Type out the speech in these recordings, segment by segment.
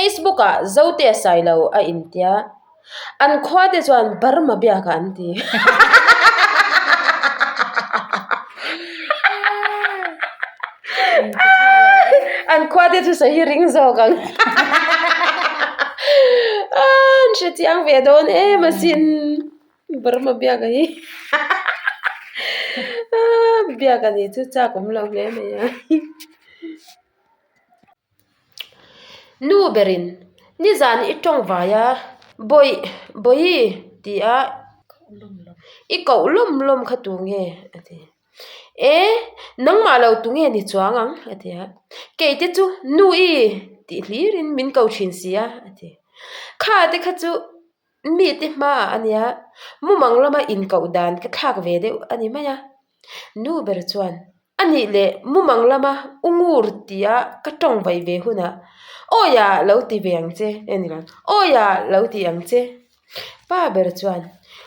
Facebook ah Zote Sailo a intia. An khua te chuan Burma biak ah an ti. An khua te thusawi hi ring zawk ang. An hre chiang ve dawn em asin Burma biak ah hi. Biak a nih chu chak awm lo hle mai a. Nu berin nizan i tawng vai a, Bawih, Bawihi ti a i koh lawm lawm kha tu nge? a ti. E, nangmah lo tu nge ni chuang ang? a ti a. Kei te chu nu i tih hlirin min ko thin si a, a ti. Kha te kha chu mite hmaah a nia, mumang lama inkoh dan ka thlak ve deuh a ni mai a. Nu ber chuan, A nih leh mumang lama u ngur tia ka tawng vaih ve hunah Awiah lo ti ve ang che e ni lo, Awiah lo ti ang che. Pa ber chuan,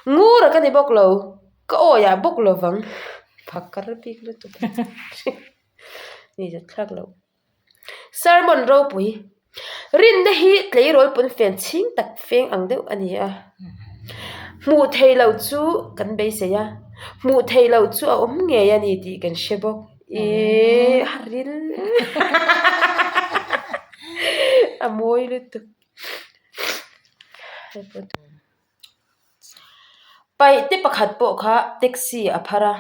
Ngur a ka ni bawk lo, ka awiah bawk lo vang. Phakar bik lutuk a ni zat thlak loh. Sermon ropui, Rinna hi tleirawl pawn fen chhing tak feng ang deuh a ni a. Hmuh theih loh chu kan beisei a, hmuh theih loh chu a awm ngei a ni tih kan hre bawk. Ihh a ril a mawi lutuk. Paihte pakhat pawh kha taxi a phar a,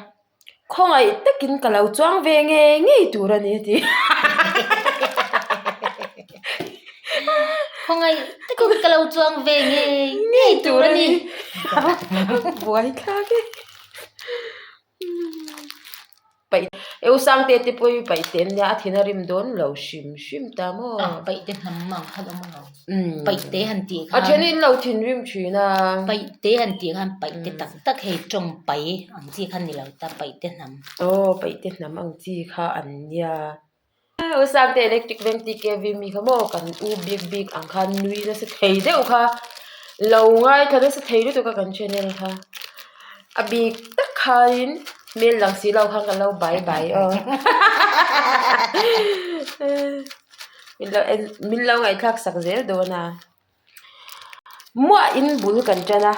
khawngaih takin ka lo chuang ve ngei ngei tur a ni a ti. Khawngaih takin ka lo chuang ve ngei ngei tur a ni. Buai thlak e. Paih eu sang te te pawh hi paih te an nia a thin a rim dawn lo hrim hrim ta maw. A paih te hnam ang khan awm ang paih te han tih khan a then in lo thinrim thin a paih te han tih khan paih te tak tak hei tawng pai ang chi kha ni lo ta paih te hnam aw paih te hnam ang chi kha an nia. U Sangte electric veng TKV mi kha maw kan u bik bik ang khan nui nasa thei deuh kha lo ngaithla nasa thei lutuk a kan channel kha a bik tak khain hmel lang si lo khan kan lo bye bye aw min lo en min lo ngaihthlak sak zel dawn a. Muah in bul kan tan a,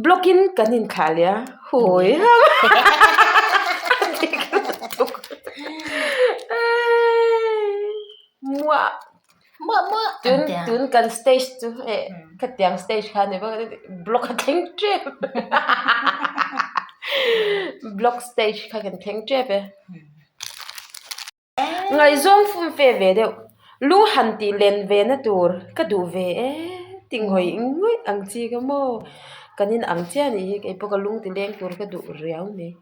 block in kan inthlah leh a, hawi ham a dik lutuk muah muah muah tun tun kan stage chu eh khatiang stage kha ni bawk block a thleng tep block stage kha kan thleng tep e. Ngaihzawng fum fe ve deuh, lu han tih len ve na tur ka duh ve e ti ngawih ngawih ang chi ka maw? Kan in ang chiah anih hi kei pawh ka lung ti leng tur ka duh riau mai.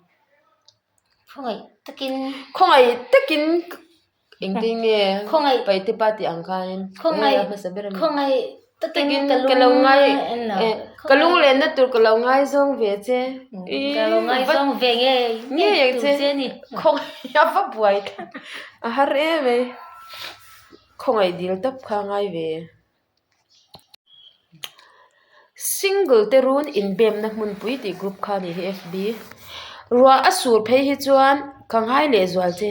Khawngaih takin. Khawngaih takin engtin nge Khawngaih. Paite pa tih ang khanin Khawngaih hmasa ber a ni. Khawngaih takin ka lo ngai ka lung lenna tur ka lo ngaizawng ve che. Ka lo ngaizawng ve ngei ngei tur che ni. Khawngaih a va buai thlak a har em mai. Khawngaih dil tawp kha a ngai ve. Single te run inbemna hmunpui tih group kha a ni hi FB. Ruah a sur phei hi chuan ka ngai leh zual che.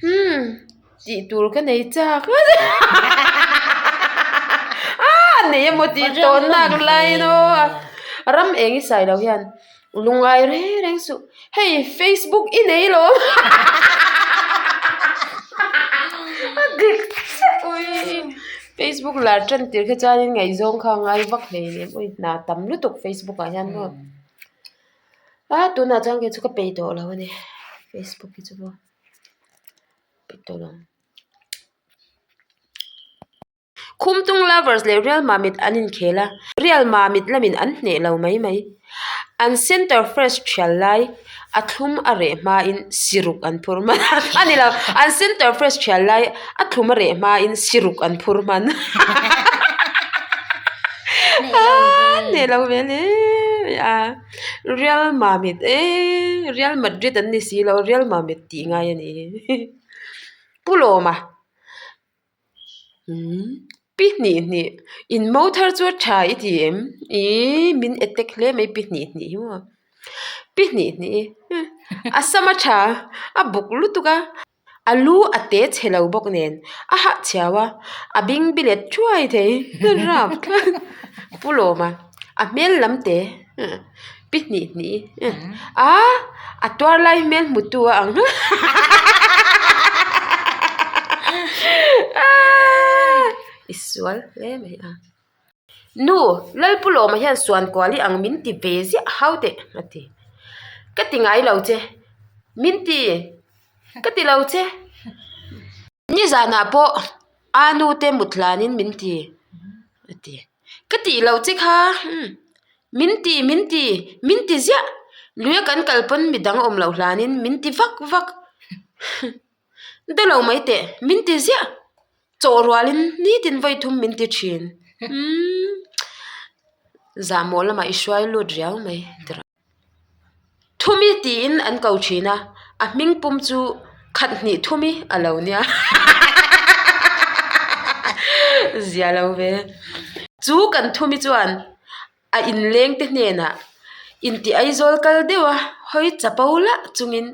Umm. Tih tur ka nei chak a nei emaw tih tawh nak lai in aw ram eng i sai lo hian lungngai reng reng suh hei facebook i nei lo a dik chiah ui facebook lar tan tir kha chuan in ngaihzawng kha a ngai vak hlei lem ui hna tam lutuk facebook ah hian maw a tunah chuan kei chu ka peih tawh lo a ni facebook hi chu maw. Khumtung Lovers leh Real Mamit an inkhel a, Real Mamit lamin an hneh lo mai mai. An centre fresh thial lai a thlum a reh hmain siruk an phur hman a ni lo, an centre fresh thial lai a thlum a reh hmain siruk an phur hman hneh lo ve hle mai a. Real Mamit eee Real Madrid an ni si lo Real Mamit tih ngai a ni hi Pu Lawma umm pi hnih hnih in mo thar chu a tha i ti em ihh min attack hle mai pi hnih hnih hi maw pi hnih hnih hi a sam a tha a buk lutuk a. A lu a te chhe lo bawk nen a hah chhiau a, a bing bilet thuai thei rap tlat. Pu Lawma, a hmel lam te pi hnih hnih a, a tuar lai hmel hmutu a ang I sual hle mai a. Nu, Lalpu Lawma hian suan kual i ang min ti ve ziah hau teh a ti. Ka ti ngai lo che. Min ti. Ka ti lo che. Nizanah pawh a nu te mut hlanin min ti a ti. Ka tih lo che kha min ti min ti min ti ziah. Luia kan kal pawn midang awm loh hlanin min ti vak vak. Dalo mai teh min ti ziah. Chaw rualin nitin vawi thum min ti thin. Umm zahmawh lamah i hruai lut riau mai tirah. Thumi tiin an ko thin a, a hming pum chu khat hnih thumi a lo nia. Zia lo ve. Chu kan thumi chuan a inleng te hnenah inti Aizawl kal deuh a, hawi chapo lah chungin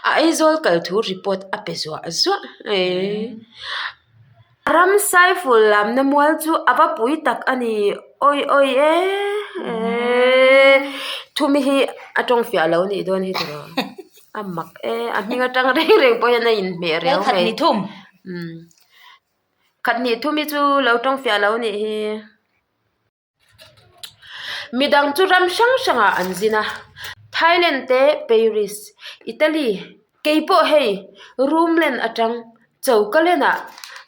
a Aizawl kal thu report a pe zuah zuah mai. Ram saiful lamna mual chu a va pui tak a ni awi awi e thumi hi a tawng fiah lo nih dawn hi tiraw a mak e a hming atang reng reng pawh hian a inhmeh riau mai khat hnih thum hi chu lo tawng fiah lo nih hi. Midang chu ram hrang hrangah an zin a, Thailand te Paris, Italy, kei pawh hei room len atang choka lenah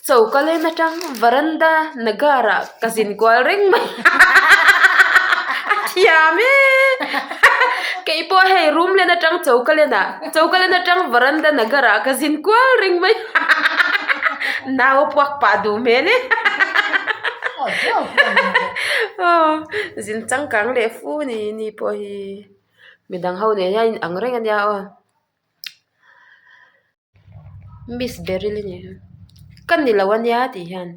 choka len atang varanda Nagar ah ka zin kual reng mai a thiam e kei pawh hei room len atang choka lenah choka len atang varanda Nagar ah ka zin kual reng mai nau a puak pah duh hmel e. Zin changkang leh fu ni ni pawh hi midang ho nen hian in ang reng a nia aw miss beryl a ni ka ni lo a nia tih hian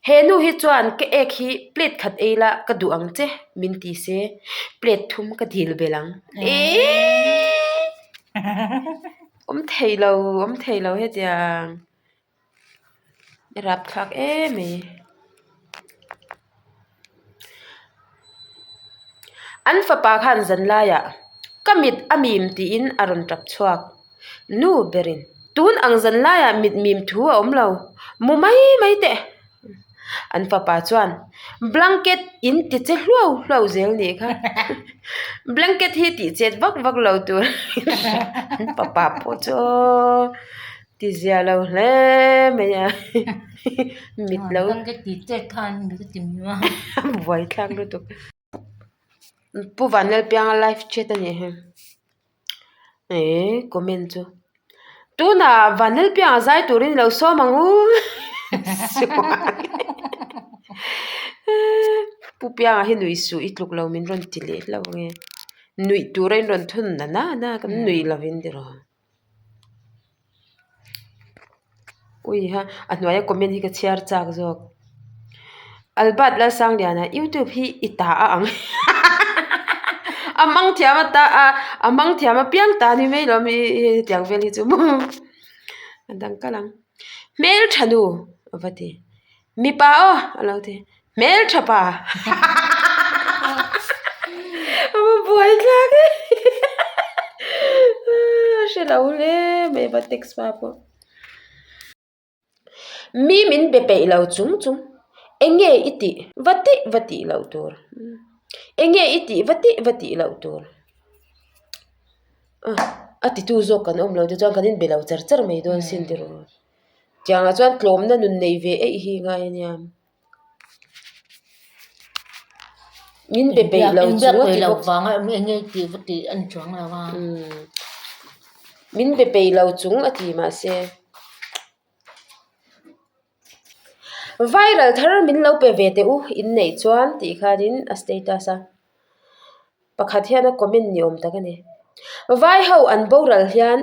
he nu hi chuan ka ek hi plate khat ei la ka duh ang che min ti se plate thum ka dil belh ang eeii awm thei lo awm thei lo hetiang. I rapthlak em mai. An fapa khan zan laiah ka mit a mim tiin a rawn tap chhuak. Nu berin tun ang zan laiah mit mim thu a awm lo, mu mai mai teh. An fapa chuan blanket in ti che hluau hluau zel nih kha. Blanket hi tih chet vak vak lo tur an fapa pawh chu aw. Ti zia lo hle mai a mit lo buai thlak lutuk Pu Vanlalpianga live chat a nih hi eh comment chu tunah Vanlalpianga zai turin ilo sawm ang u Pu Pianga hi nuih suh i tluk lo min rawn ti leh hlauh ang e nuih tura in rawn thun na na kan nuih lovin tiraw. Ui ha a hnuaia comment hi ka chhiar chak zawk Albert Lalsangliana youtube hi i ta a ang a mang thiam a ta a a mang thiam apiang ta ni mai lo mi hetiang vel hi chu maw a dang kalh ang hmeltha nu a va ti mipa aw a lo ti. Hmeltha pa a va buai thlak e a hre lo hle mai va text pa pawh mi min be peih lo chung chung eng nge i tih va tih va tih loh tur eng nge i tih va tih va tih loh tur a titu zawk kan awm lo te chuan kan inbe lo char char mai dawn sin tiraw tiangah chuan tlawmna nun nei ve eih hi ngai a nia. Min be peih lo chung a ti bawk min be peih lo chung a ti mahse viral thar min lo pe ve teh u inneih chuan tih khanin a status a pakhat hian a comment ni awm tak a ni vai ho an boral hian.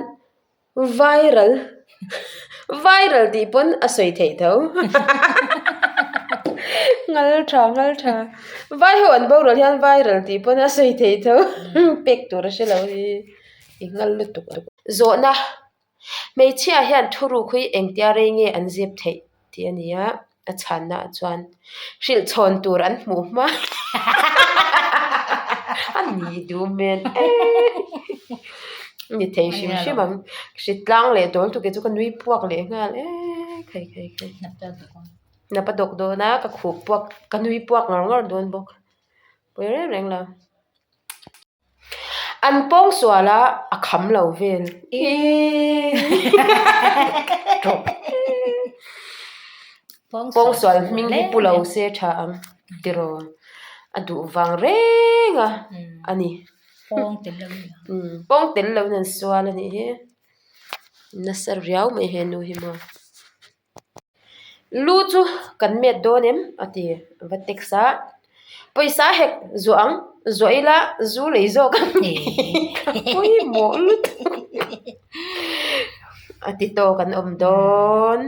Viral viral tih pawn a sawi theih tho ngal tha ngal tha vai ho an boral hian viral tih pawn a sawi theih tho pek tur a hre lo hi i ngal lutuk zawhna. Hmeichhia hian thuruk hi engtia rei nge an zep theih tih a ni a, a chhanna ah chuan hrilh chhawn tur an hmuh hma a ni duh hmel e ni thei hrim hrim ang hritlang leh dawn tuk hi chu ka nui puak leh nghal e khai khai khai hnap a dawk dawn a ka khup puak ka nui puak ngar ngar dawn bawk pawi reng reng lo. An pawng sual a, a kham lo vel. Pawng sual hming hi pu lo se tha ang tiraw a duh vang reng a a ni. Pawng tel lo in an sual a nih hi. Nasa riau mai he nu hi maw. Lu chu kan met dawn em? a ti va text a, pawisa hek zuah ang, zuah ila zu lei zawk ang ka pawimawh lutuk a ti tawk an awm dawn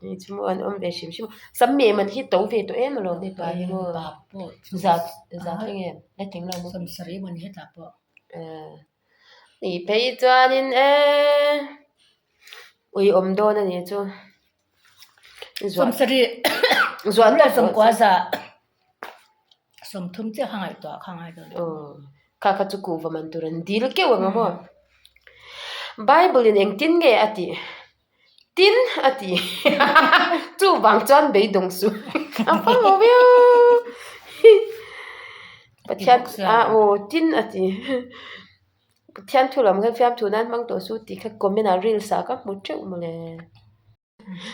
hei chu maw an awm ve hrim hrim a, sam meh man hi to ve tawh em alawm mipa hi maw zat zat thleng em la tling lo maw nih phei chuanin eee. Ui awm dawn a nih chu. Sawmsarih zuah leh sawmkua za sawmthum chiah kha ngaihtuah kha ngai dawn. Aw kha kha chu kuhva man tur an dil keuh ang a maw. Bible in engtin nge a tih? Tin a ti chuvang chuan beidawng suh a fang lo viau. Pathian a aw tin a ti. Pathian thu lam khan fiamthu nan hmang tawh su tih kha comment ah reels ah ka hmu teuh mawle.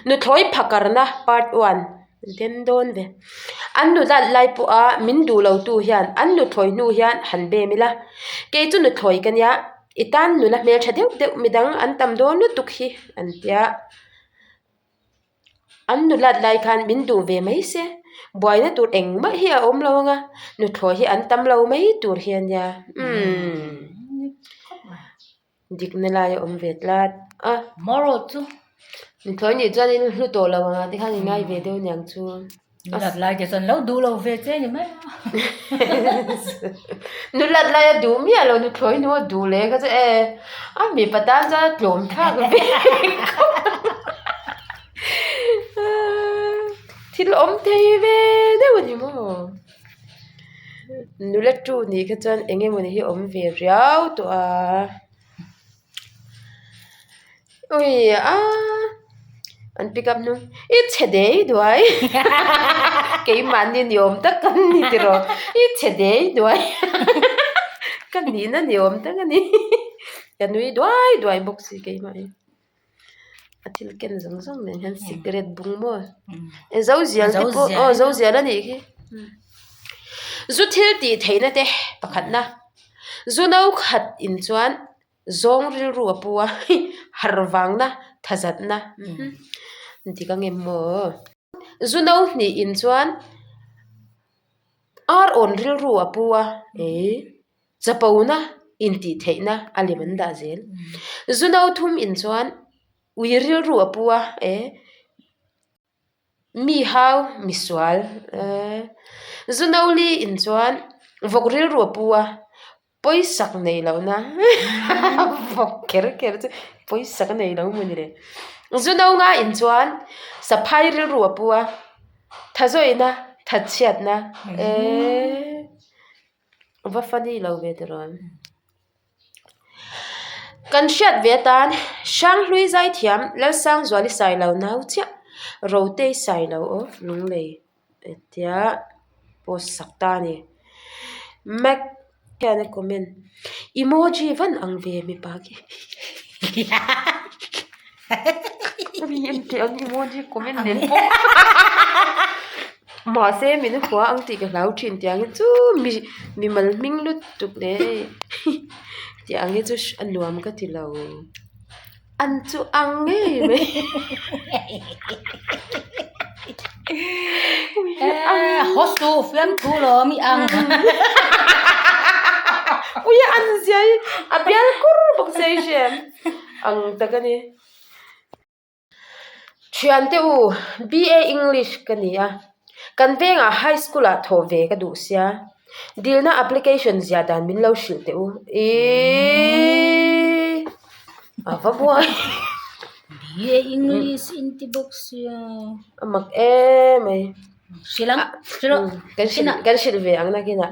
Nuthlawi phakarna part one den dawn ve. An nulat lai pawha min duh lo tu hian an nuthlawi hnu hian han bem ila. Kei chu nuthlawi ka nia i tan nula hmeltha deuh deuh midang an tam dawn lutuk hi an tia. An nulat lai khan min duh ve mai se, buaina tur engmah hi a awm lo ang a, nuthlawi hi an tam lo mai tur hi a nia umm dikna lai a awm ve tlat a. Marawh chu. Nuthlawi nih chuan in hlu tawh lo ang a tikhan i ngai ve deuh niang chu. Nulat lai te chuan lo duh lo ve che ni mai a. Nulat lai a duh miah lo nuthlawi hnu a duh leh kha chu e a mipa tan chuan a tlawm thlak ve khawp a. Thil awm thei ve deuh a ni maw. Nula tu nih kha chuan eng emawni hi awm ve riau tawh a. Ui a an pick up hnung i chhe dei duai keimahni ni awm tak kan ni tiraw i chhe dei duai ka nihna ni awm tak a ni ka nui duai duai bawk si keimah hi a thil ken zawng zawng nen hian cigarette bung maw e zo zial te pawh aw zo zial a nih khi zu thil tih theihna te pakhatna zu no khat in chuan. Zawng rilru a pu a, harh vangna thazatna dik ang em maw? Zu no hnih in chuan ar awn rilru a pu a, eh chapona intihtheihna a lem an dah zel. Zu no thum in chuan ui rilru a pu a, eh mi hau misual eh zu no li in chuan vawk rilru a pu a. Pawisak nei lohna vawk kher kher chu pawisak a nei lo maw ni le. Zu no nga in chuan saphai rilru a pu a, thazawiina thatchhiatna eee va funny lo ve tiraw. Kan hriat ve atan Hranghlui Zaithiam Lalsangzuali Sailo nau chiah Rotei Sailo aw Lunglei. Hetia post sak ta a ni. Mac hian a comment emoji van ang ve mipa khi mi en teh ang emoji comment nen pawh mahse min hua ang tih ka hlau thin tiang hi chu mi mimal hming lutuk leh hei tiang hi chu a nuam ka ti lo. An chu ang ngei mai. Haw suh fiamthu lo mi ang. Ui a an zia hi a bial kur bawk se i hria em ang tak a ni. Thiante u BA English ka ni a, kan vengah high school ah thawh ve ka duh sia. Dilna application zia dan min lo hrilh teh u. Iiii. A va buai. BA English in ti bawk sia. A mak em mai. Hrilh ang, hrilh rawh. Kan hrilh kan hrilh ve ang nakinah.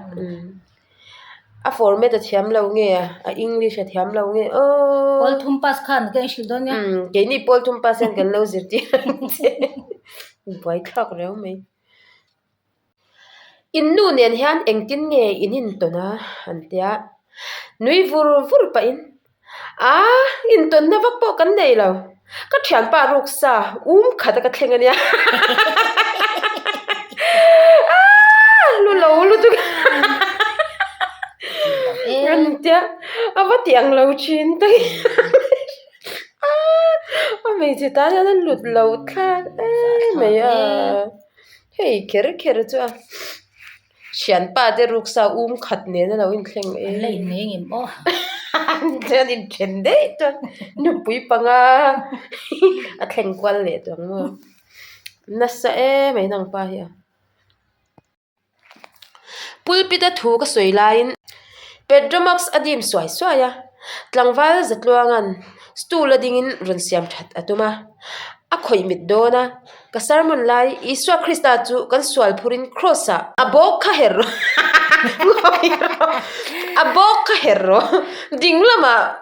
A format a thiam lo nge a, a English a thiam lo nge aww. Pawl thum pass khan ka inhrilh dawn nia. Keini pawl thum pass hian kan lo zirtir ang che. Buaithlak riau mai. In nu nen hian engtin nge in intawn a? an ti a. Nui vur vur pahin, Aa, intawnna vak pawh kan nei lo. Ka thianpa ruksa um khat a ka thleng a nia. Aa, lu lo lutuk an ti a, a va ti ang lo thin tak Aa, a hmeichhe tan hian a lut lo thlak em mai a. Hei kher kher chu a thianpa te ruksa um khat nen a lo inthleng e. An la innei ngem aw. An inthen daih chuan nupui panga a thleng kual leh tawh ang maw. Nasa em mai nangpa hi a. Pulpit a thu ka sawi laiin Petromax a dim suai suai a, tlangval Zatluanga'n stool a dingin rawn siam that a tum a, a khawih mit dawn a, ka sermon lai Isua Krista chu kan sual phurin cross ah a bawk kha her rawh a bawk kha her rawh ding lamah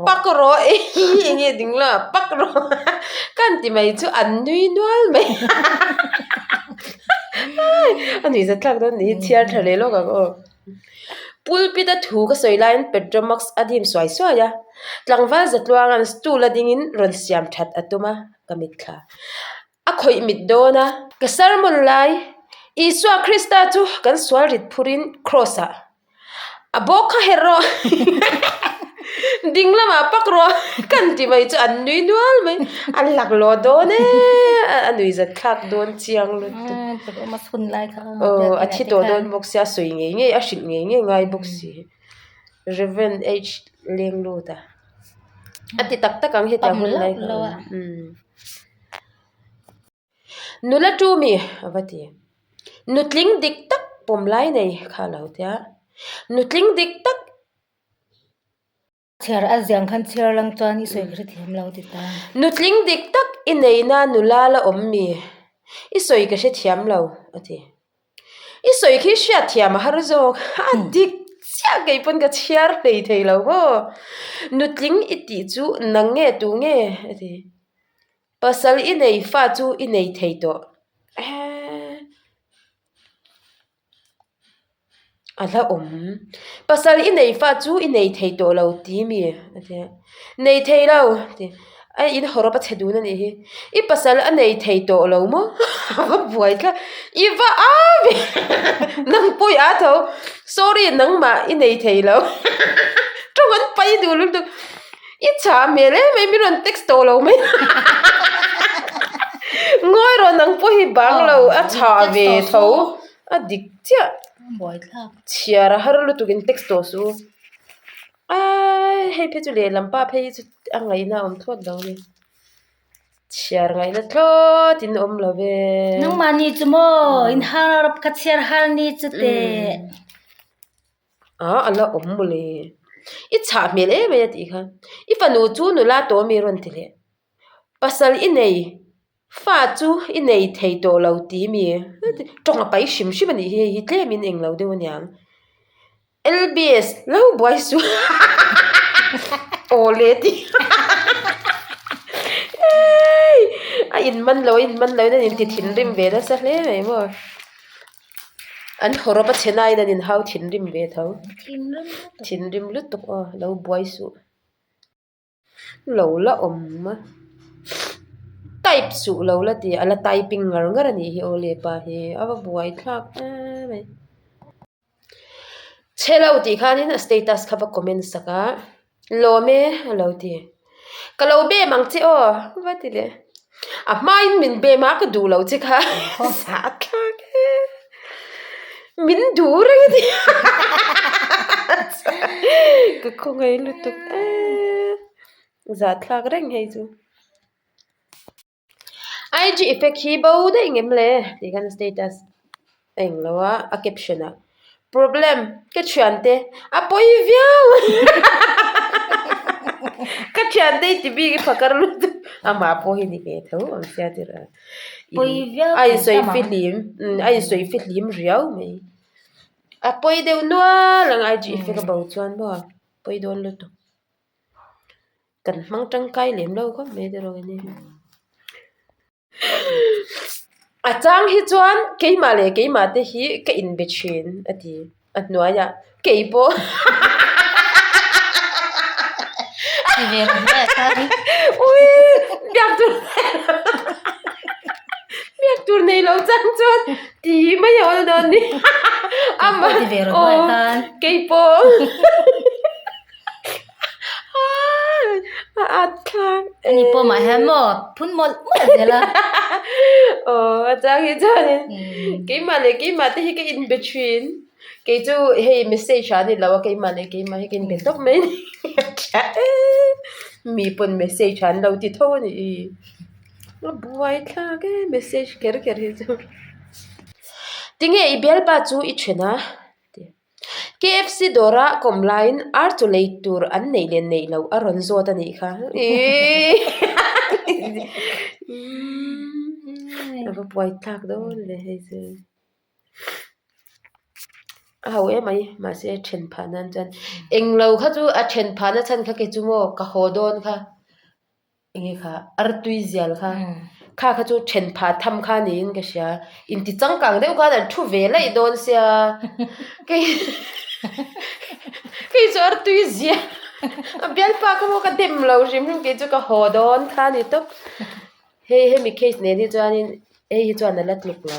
Pak rawh ei eng nge ding la pak rawh ka han ti mai chu an nui nual mai a nuih zat thlak dawn nih hi chhiar tha leh lawk ang aw pulpit a thu ka sawi laiin petromax a dim suai suai a tlangval zatluanga'n stool a dingin rawn siam that a tum a ka mitthla. A khawih mit dawn a. Ka sermon lai, Isua Krista chu kan sual rit phurin Kraws ah a bawk kha herh rawh, ding lamah pak rawh kan ti mai chu an nui nual mai, an laklawh dawn e, a nui zat thlak dawn chiang lutuk. Aw a thi tawh dawn bawk sia, a sawi ngei ngei, a hrilh ngei ngei ngai bawk si. Rev. H. Lengluta a ti tak tak ang hetiang hun lai kha. Nula tu mi a va ti. Nutling dik tak pawm lai nei kha a lo ti a. Nutling dik tak. Chhiar a ziang khan chhiar lang chuan i sawi ka hrethiam lo ti ta. Nutling dik tak i neina nula la awm mi i sawi ka hrethiam lo a ti. I sawi khi hriatthiam a har zawk, a dik chiah kei pawn ka chhiar hlei thei lo maw? Nutling i tih chu nang nge tu nge? a ti. Pasal i nei fa chu i nei thei tawh eeh. A hla awm. Pasal i nei fa chu i nei thei tawh lo ti mi? A ti a. Nei thei lo a ti. A in hawrawp a chhe dun a nih hi. I pasal a nei thei tawh lo maw? A va buai tlat. I va a ve nang pawh i a tho. Sorry nangmah i nei thei lo. Tawng an pai duh lutuk. I chah hmel em em i rawn text tawh lo mai. Ngawi rawh nang pawh hi bang lo a chah ve tho. A dik chiah. Chhiar a har lutuk in text tawh suh u. Aii hei phei chu lehlam pa phei hi chu a ngaihna a awm thlawt lo a ni. Chhiar ngaihna thlawt in awm lo ve. Nangmahni chu maw in har ka chhiar har ni chu teh. Ah a la awm mawle. I chhah hmel em mai a tih kha. I fanu chu nula tawh ami rawn ti leh. Pasal i nei Fa chu i nei thei tawh lo ti mi? Tawng a pai hrim hrim a nih hi hei hi tlem in englo deuh a niang. LBS lo buai suh aw le ti eii a in man lo a in man lo in an inti thinrim ve nasa hle mai maw. An hawrawp a chhe nain an inhau thinrim ve tho. Thinrim lutuk aw lo buai suh. Lo la awm a type suh lo la ti a la typing ngar ngar a nih hi aw le pa hi a va buai thlak em mai chhe lo tih khanin a status kha va comment sak a lawm e a lo ti ka lo bem ang che aw va ti leh a hmain min bem a ka duh lo che kha zah thlak e min duh reng a ni ka khawngaih lutuk eee zah thlak reng hei chu IG effect hi bo daih ngem le tih khan status a englo a a caption ah problem ka thiante a pawi viau. Ka thiante i ti bik i phakar lutuk. Amah pawh hi ni ve tho awm sia tirh a. Pawi viau A insawi fihlim, a insawi fihlim riau mai. A pawi deuh nual ang IG effect a bo chuan maw pawi dawn lutuk. Kan hmang tangkai lem lo khawp mai te rawng in hi. A chang hi chuan keimah leh keimah te hi ka inbe thin a ti a hnuaiah keipawh ui biak tur biak tur nei lo chang chuan ti mai a awl dawn ni amah aw keipawh. A at thlak e. Ani pawh mah hian maw phun mawlh mawlh zel a. Aw a chang hi chuanin keimah leh keimah te hi ka inbe thin. Kei chu hei message ah a ni lo a keimah leh keimah hi ka inbe tawp mai a ni. Mi pawn message ah an lo ti tho a ni. A buai thlak e message kher kher hi chu. Tinge i bialpa chu i then a? KFC dawra kawm laiin ar chu lei tur an neih leh neih loh a rawn zawt a nih kha. A va buai thlak dawn ve hei chu. A ho em mai mahse then phah nan chuan englo kha chu a then phah na chhan kha kei chu maw ka haw dawn kha. Enge kha artui zial kha kha kha chu then phah tham kha niin ka hria inti changkang deuh khan an thu ve laih dawn sia kei kei chu artui zial a bialpa kha maw ka dem lo hrim hrim kei chu ka haw dawn kha a ni tawp hei hemi case nen hi chuanin hei hi chuan a la tluk lo.